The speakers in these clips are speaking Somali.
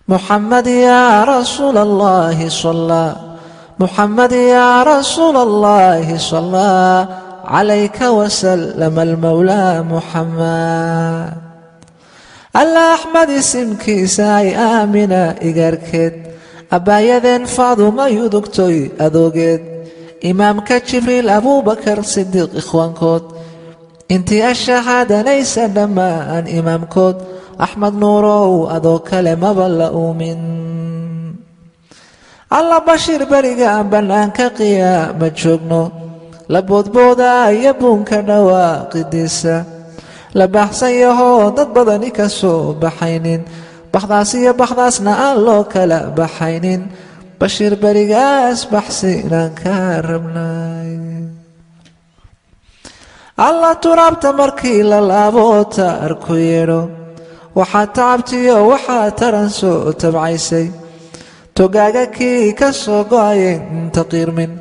Muxamed yaa rasuul allahi sala, Muxamed yaa rasuul allahi sala calayka wasalam almawlaa Muxamed. Alla Axmed isimkiisa ay Aamina igaarkeed, abbaayadeen Faaduma yudugtoy adoogeed, imaamka Jibriil, Abuubakar Sidiiq ikhwaankood, intii ashahaadanaysa dhammaan imaamkood, Axmed Nuurow adoo kale maba la uumin. Alla Bashiir beriga aan bannaanka qiyaama joogno, la boodboodaaya buunka dhawaaqidiisa, la baxsan yahoo dad badani ka soo baxaynin, baxdaas iyo baxdaasna aan loo kala baxaynin, Bashiir berigaas baxsinaan ka rabnay. Alla turaabta markii la laabo taar ku yeedho, waxaa tacabtiyo waxaa taran soo tabcaysay, togaaga kii ka soo go'ayen inta qiirmin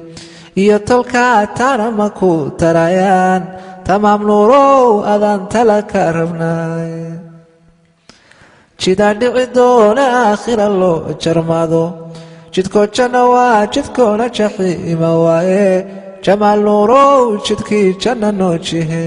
iyo tolkaa taana ma ku tarayaan, Tamaam Nuurow adaan tala ka rabnay. Jidaa dhici doona aakhira loo jarmaado, jidkoo janna waa jidkoona jaxiima waaye, Jamaal Nuurow jidkii janna noo jihe.